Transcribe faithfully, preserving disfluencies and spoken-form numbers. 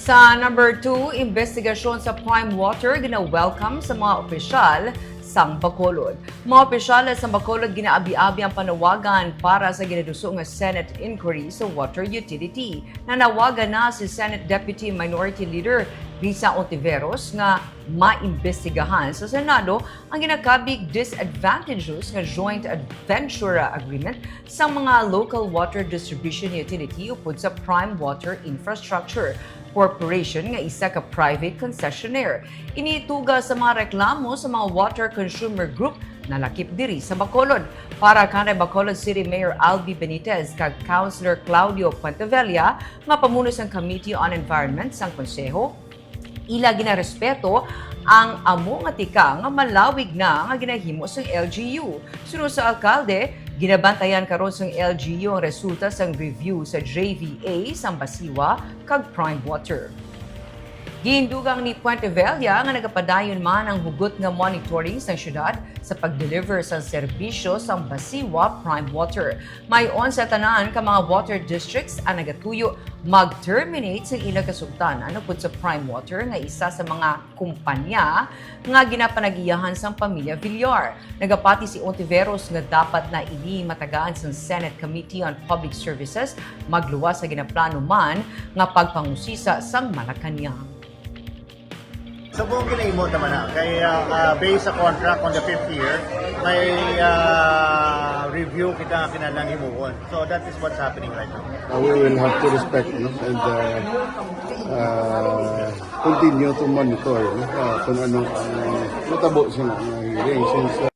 Sa number two, investigasyon sa prime water gina-welcome sa mga opisyal sang Bacolod. Mga opisyal sa Bacolod ginaabi-abi ang panawagan para sa ginaduso nga Senate inquiry sa water utility. Nanawagan na si Senate Deputy Minority Leader Risa Ontiveros nga maimbestigahan sa Senado ang ginakabig disadvantageous nga joint venture agreement sa mga local water distribution utility upod sa Prime Water Infrastructure Corporation nga isa ka private concessionaire. Ini tuga sa mga reklamo sa mga water consumer group nalakip diri sa Bacolod. Para kanay Bacolod City Mayor Albi Benitez kag Councilor Claudio Puentevella nga pamuno sang Committee on Environment sang Konseho, ila ginarespeto ang amo nga tikang nga malawig na nga ginahimo sang L G U. Suno sa alkalde, ginabantayan karon sang L G U ang resulta sang review sa J V A sang Basiwa kag Prime Water. Gindugang ni Puentevella nga nagapadayon man ang hugot nga monitoring sang syudad sa pag-deliver sang serbisyo sang Basiwa Prime Water. May onse tanan ka mga water districts ang nagatuyo mag-terminate sa ila kasugtanan upod sa Prime Water nga isa sa mga kumpanya nga ginapanag-iyahan sang pamilya Villar. Nagapati si Ontiveros nga dapat na ini matagaan sang Senate Committee on Public Services magluwas sa ginaplano man nga pagpangusisa sang Malacañang. Subong ginahimo naman na kay ah, ah, based sa contract on the fifth year, may ah, review kita nga kinahanglan himuon. So that is what's happening right now. Uh, we will have to respect, no? And uh, uh, continue to monitor, no? Uh, kung ano ang matabo sa mga hearing since uh,